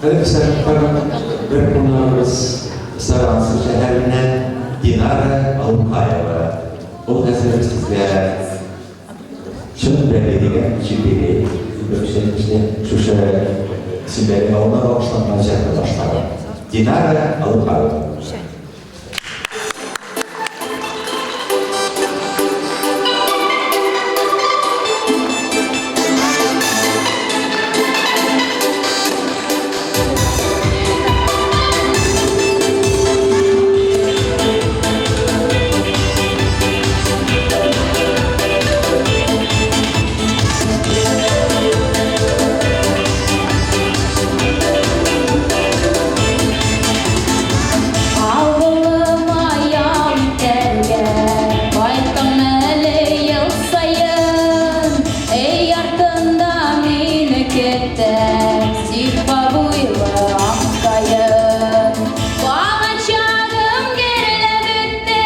Хәзер тагын бер кунагыбыз Саранск шәһәреннән Динара Алпаева. Ул хәзер сезгә Чын бәли дигән юбилей шушы Чын бәли авылына багышланган җырны башкара. Динара Алпаева. Авылыма ял итәргә кайтам әле ел саен. Өй артында мине көтә зифа буйлы ак каен. Балачагым гөрләп үтте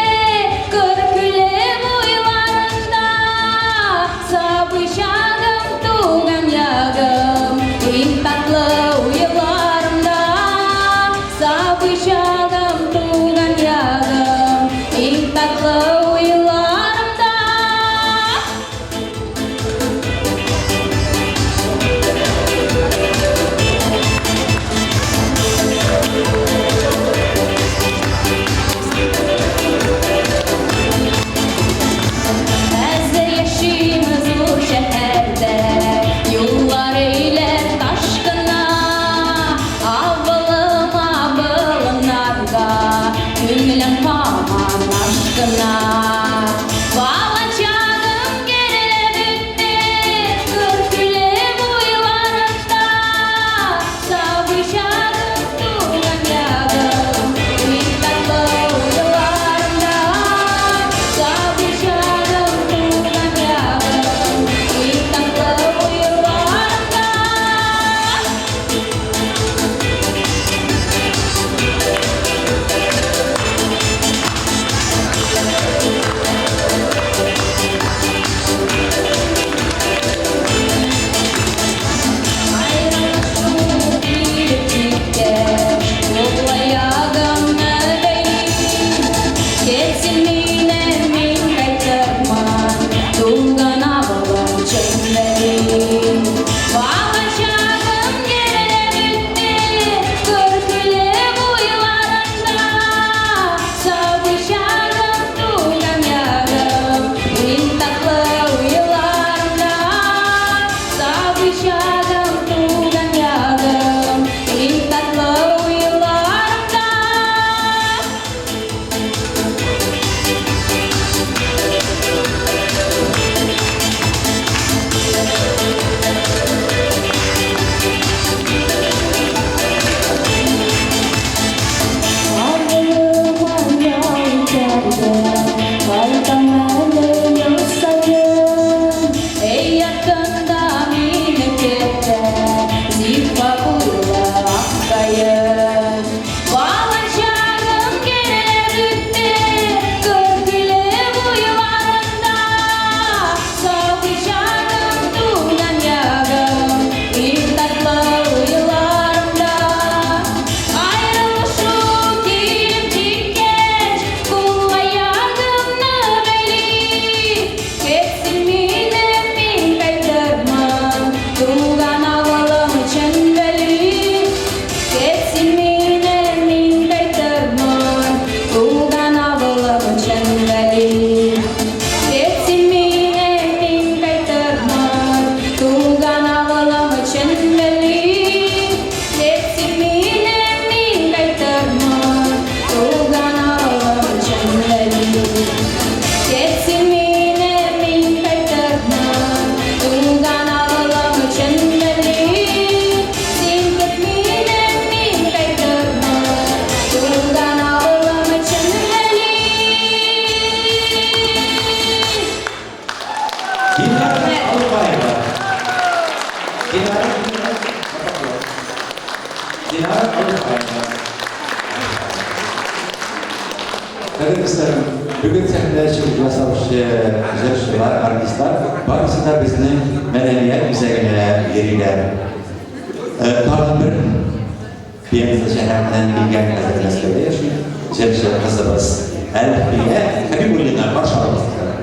Күркүле буйларында. Сабый чагым, туган ягым, иң татлы уйларымда. Сабый чагым, туган ягым, иң татлы уйларымда. Хәзер яшим зур шәһәрдә, юллар өйләр таш кына. Авылыма болыннарга күңелем һаман ашкына. Балачагым гөрләп үтте, күркүле буйларында. Сабый чагым, туган ягым, бик татлы уйларымда. Сабый чагым, туган ягым, бик татлы уйларымда. Аерылышу килеп җиткәч, кул-аягымны бәйли. Кетсен мине, мин кайтырмын, туган авылым Чәчмәли. Балачагым гөрләп үтте, Күркүле буйларында. Сабый чагым, туган ягым, иң татлы уйларымда. Сабый чагым, туган ягым, иң татлы уйларымда. Авылыма ял итәргә кайтам әле ел саен. Өй артында мине көтә зифа буйлы ак каен. Балачагым гөрләп үтте Күркүле буйларында. Сабый чагым, туган ягым, иң татлы уйларымда. Аерылышу килеп җиткәч, кул-аягымны бәйли. Кетсен мине, мин кайтырмын, туган авылым Чәнбәли. Кетсен мине, мин кайтырмын, туган авылым Чәнбәли. Кетсен мине, мин кайтырмын, туган авылым Чәнбәли. Кетсен мине, мин кайтырмын, туган авылым Чәнбәли. Кетсен мине, мин кайтырмын, туган авылым Чәнбәли. Син кет мине, мин кайтырмын, туган авылым Чәнбәли. Динара Алпаева. Динара Динара Алпаева. Хәзер дусларым, бүген сәхнәдә чыгыш ясаучы җырчылар, артистлар барысы да безнең мәдәният үзәгенә йөриләр. Тагын бер Пенза шәһәреннән килгән, хәзер Мәскәүдә яши, җырчы кызыбыз Әлфия Хәбибуллина. Каршы алыгыз.